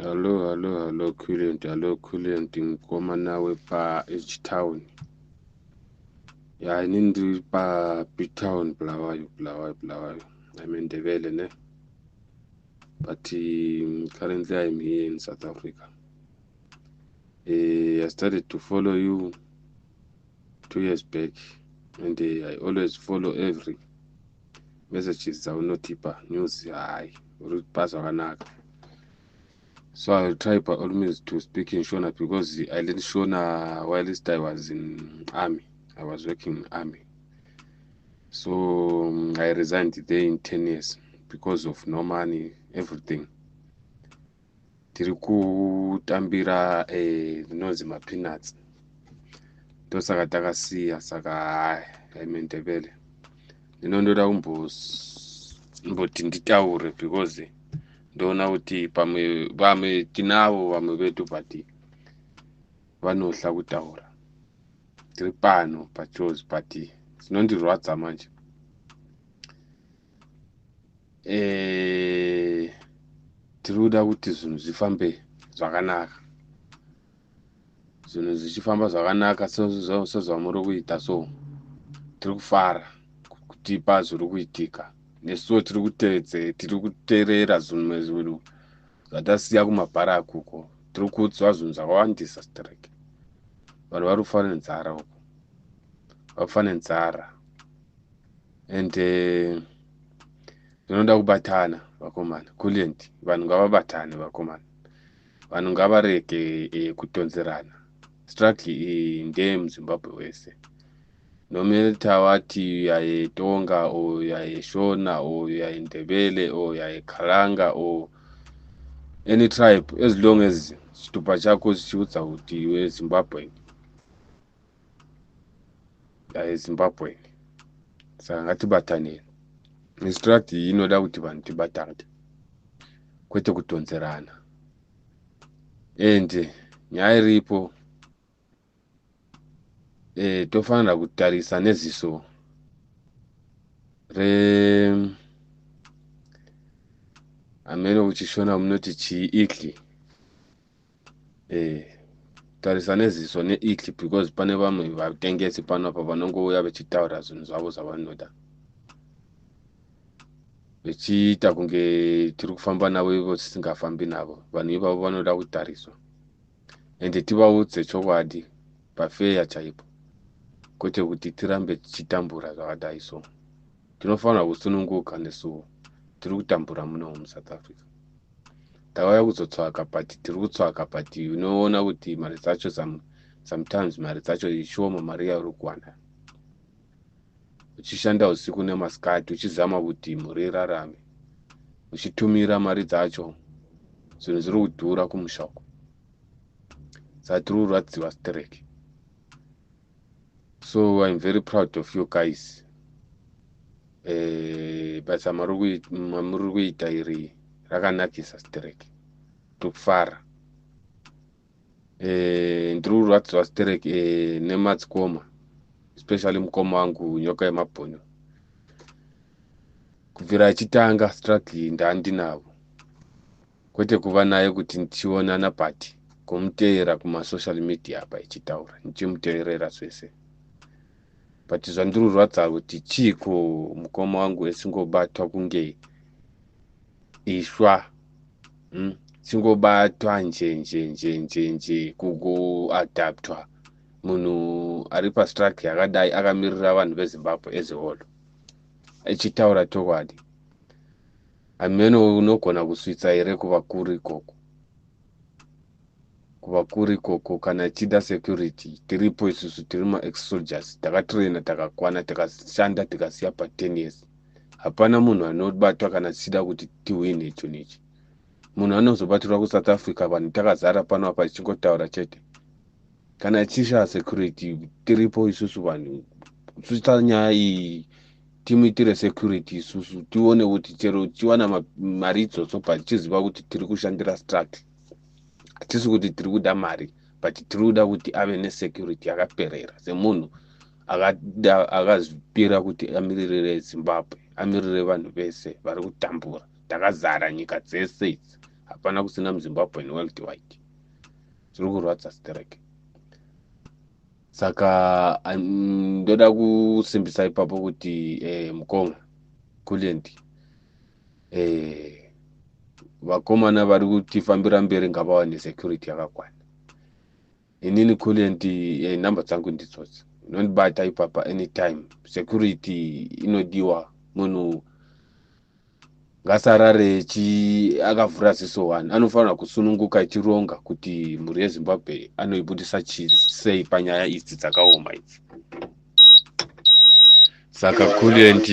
Hello, hello, hello, Kulliant, hello, Kulliant, mukomana wepa-H Town. Ya, inini ndiri pa-B Town, Bulawayo, Bulawayo, Bulawayo. I'm in Ndebele, ne? But currently I'm here in South Africa. I started to follow you 2 years back, and I always follow every messages dzaunotipa news. Hayi, uri kupa zvakanaka. So I'll try by all means to speak in Shona because I learned Shona whilst I was in army. I was working in army. So I resigned there in 10 years because of no money, everything. Tiri kutambira rinonzi mapeanuts, ndosaka takasiya. Saka hai, aimendebele ndinondoda kumboti nditaure because ndoona kuti pamwe vamwe tinavo, vamwe vedu, but vanohla kutaura. Tiri pano pachozi, but zinondirwadza manje, tiri kuda kuti zvinhu zvifambe zvakanaka, zvinhu zvichifamba zvakanaka sezvamuri kuita. So tiri kufara kutipa zviri kuitika. Nesuwo tiri kutedze, tiri kuteerera zvimwe zvinhu zvatasiya kumabharaku uko. Tiri kuudzwa zvinhu zvakawandisa strek. Vanhu vari kufa nenzara uko, vakufa nenzara, and zvinoda kubatana, vakomana. Kulliant, vanhu ngavabatane, vakomana. Vanhu ngavarege kutonzerana. Struggle iyi ndeyemuZimbabwe wese, no matter what uyayeTonga or uyayeShona or uyayeNdebele or uyayeKhalanga or any tribe, as long as chitupa chako chichiudza kuti iwe Zimbabwean, Zimbabwean. Saka ngatibataneni. Struggle iyi inoda kuti vanhu tibatane, kwete kutonzerana. And nyaya iripo, tofanira kutarisa neziso re hameno kuchishona munoti chii, igli, tarisa neziso neigli, because pane vamwe vatengesi panapa vanongouya vachitaura zvinhu zvavo zvavanoda, vechiita kunge tiri kufamba navo ivo tisingafambi navo. Vanhu ivavo vanoda kutariswa ende tivaudze chokwadi pafeya chaipo, kwete kuti tirambe tichitambura zvakadai. So tinofanira kusununguka nesuwo. Tiri kutambura muno muSouth Africa. Takauya kuzotsvaka, but tiri kutsvaka, but unoona kuti mari dzacho, sometimes mari dzacho ishoma. Mari yauri kuwana uchishanda usiku nemasikati, uchizama kuti mhuri irarame, uchitumira mari dzacho, zvinhu zviri kudhura kumusha uko. Saka tiri kurwadziwa sterek. So I'm very proud of you guys. Basa mamuri kuita iri rakanakisa sterek, tiri kufara. Ndiri kurwadziwa sterek nemadzikoma, especially mukoma wangu Nyoka Yemabhonyo. Kubvira achitanga struggle ndandinavo, kwete kuva naye kuti ndichionana, but kumuteera kumasocial media apa ichitaura, ndichimuteerera zvese. But zvandiri kurwadza kuti chiiko mukoma wangu esingobatwa kunge ishwa, Singobatwa nje nje nje nje nje, kugoadaptwa. Munhu ari pastruggle yakadai, akamirira vanhu veZimbabwe as a whole, echitaura chokwadi, hameno unogona kusvitsa here kuvakuru ikoko, kuvakuru ikoko? Kana ichida security, tiripo isusu. Tiri maex soldiers, takatraina, takakwana, tikashanda, tikasiya pa10 years. Hapana munhu anobatwa kana tichida kuti tihwine chinhu ichi. Munhu anozobatirwa kuSouth Africa, vanhu takazara pano apa tichingotaura chete. Kana ichishaa security, tiripo isusu. Vanhu kusvitsa nyaya iyi, timuitire security isusu, tione kuti chero tichiwana mari idzodzo, but tichiziva kuti tiri kushandira struggle. Hatisi kuti tiri kuda mari, but tiri kuda kuti ave nesecurity yakaperera semunhu akazvipira kuti amiririre Zimbabwe, amirire vanhu vese vari kutambura. Takazara nyika dzese idzi. Hapana kusina muZimbabwean worldwide. Zviri kurwadza stereke. Saka ndoda kusimbisa ipapo kuti mukoma Kulliant, vakomana vari kutifambira mberi ngavawane security yakakwana. Inini Kulliant, namba dzangu ndidzodzi, unondibata ipapa anytime. Security inodiwa, munhu ngasarare akavhura ziso one, anofanira kusununguka achironga kuti mhuri yeZimbabwe anoibudisa sei panyaya idzi dzakaoma idzi. Saka Kulliant,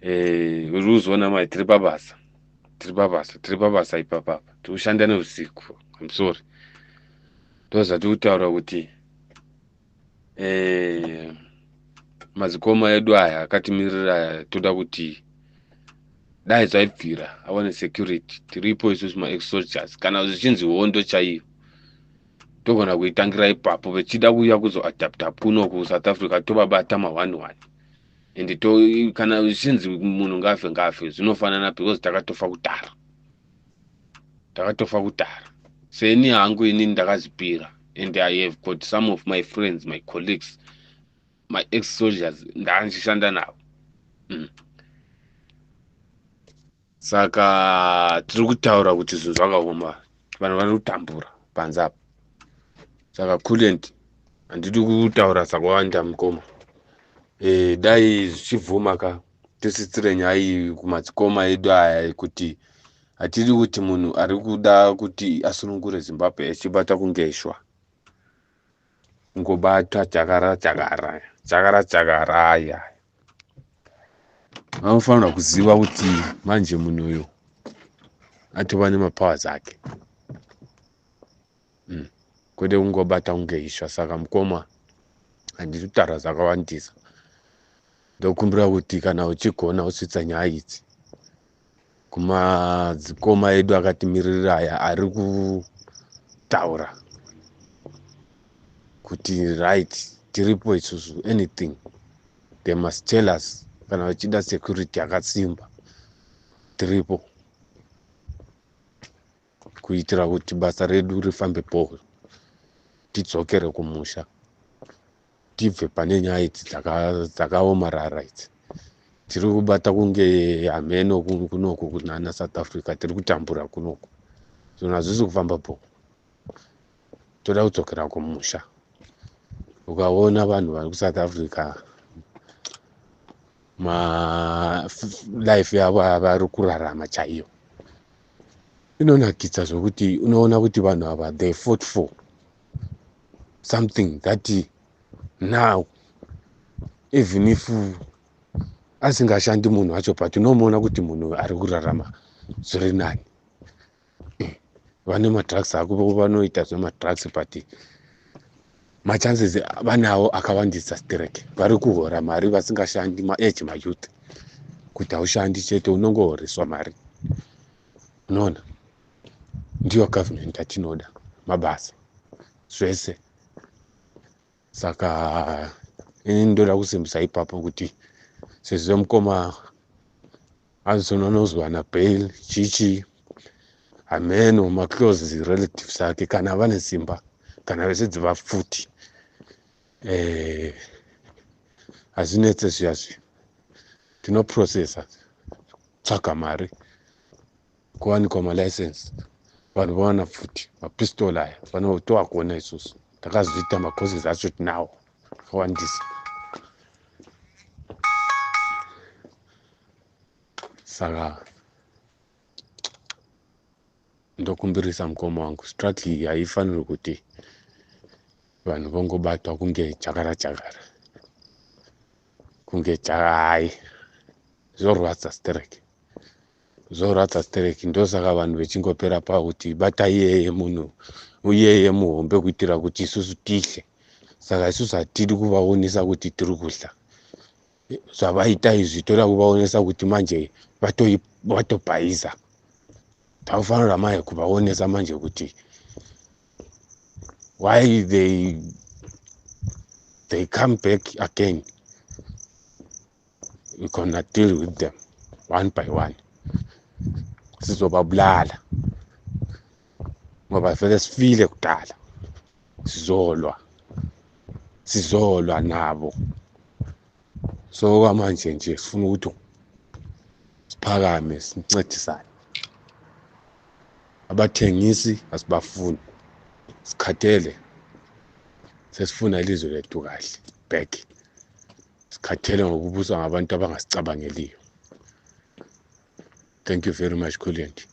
uri kuzoona mai, tiri pabasa, tiri pabasa, tiri pabasa ipapapa, tiri kushanda neusiku. I'm sorry, ndozvatiri kutaura kuti madzikoma edu aya akatimirira aya, toda kuti dai zvaibvira awane security. Tiripo isusu maex-soldiers. Kana zvichinzi hondo chaiyo, togona kuitangira ipapo. Vechida kuuya kuzoadapta kuno kuSouth Africa, tovabata ma1 1 and to, kana zvichinzi munhu ngafe, ngafe, zvinofanana because takatofa kudhara, takatofa kudhara. Seni hangu inini ndakazvipira and I have got some of my friends, my colleagues, my ex soldiers ndaandichishanda navo. Saka tiri kutaura kuti zvinhu zvakaoma, vanhu vari kutambura panze apa. Saka Kulliant, handidi kutaura zvakawanda mukoma. Dai zvichibvuma ka, tisitsire nyaya iyi kumadzikoma edu aya kuti hatidi kuti munhu ari kuda kuti asunungure Zimbabwe achibata kunge ishwa, kungobata jakara jakara jakara jakara. Aya vanofanira kuziva kuti manje munhu uyu atova nemapowers ake, kwete kungobata kunge ishwa. Saka mukoma, handidi kutaura zvakawandisa. Ndokumbira kuti kana uchigona usvitsa nyaya idzi kumadzikoma edu akatimiririra aya ari kutaura kuti right, tiripo isusu. Anything they must tell us. Kana vachida security yakasimba, tiripo kuitira kuti basa redu rifambe bho, tidzokere kumusha, tibve pane nyaya idzi dzakaomarara idzi. Tiri kubata kunge hameno kunoku kunana South Africa, tiri kutambura kunoku, zvinhu hazvisi kufamba bho. Toda kudzokera kumusha. Ukaona vanhu vari kuSouth Africa, malife yavo avari kurarama chaiyo inonakidza zvokuti unoona kuti vanhu ava, they fought for something that now even if asingashandi munhu wacho, but unomuona kuti munhu ari kurarama zviri nani. Vane madrugs ako, vanoita zvemadrugs, but machances vanawo akawandisa sterek. Vari kuhora mari vasingashandi, maage mayouth, kuti haushandi chete unongohoreswa mari. Unoona, ndiyo government yatinoda, mabasa, zvese. Saka ini ndoda kusimbisa ipapo kuti sezvo mukoma azononozwana bail chichi, hameno maclose relatives ake kana vane simba, kana vese futi, hazvinetse zviya zviya, tinoprocessa, tsvaga mari, kuwanikwa malicense, vanhu vawana futi mapistol aya, toagona isusu, takazviita, macourses acho tinawo akawandisa. Saka ndokumbirisa mukoma wangu, struggle iyi haifaniri kuti vanhu vongobatwa kunge jakara jakara, kunge hai, zvorwadza sterek, zvorwadza sterek. Ndosaka vanhu vechingopera pakuti bata iyeye munhu iyeye muhombe kuitira kuti isusu tihle. Saka isusu hatidi kuvaonesa kuti tiri kuhla zvavaita izvi, toda kuvaonesa kuti manje vatobhaisa. Takufanira manje kuvaonesa manje kuti why they come back again, we gonna deal with them one by one. Sizobabulala ngoba vele sifile kudala. Sizolwa, sizolwa nabo. So kwamanje nje sifuna ukuthi siphakame, sincedisane. Abathengisi asibafuni, sikhathele, sesifuna ilizwe lethu kahle back. Sikhathele ngokubuswa ngabantu abangasicabangeliyo. Thank you very much, Kulient.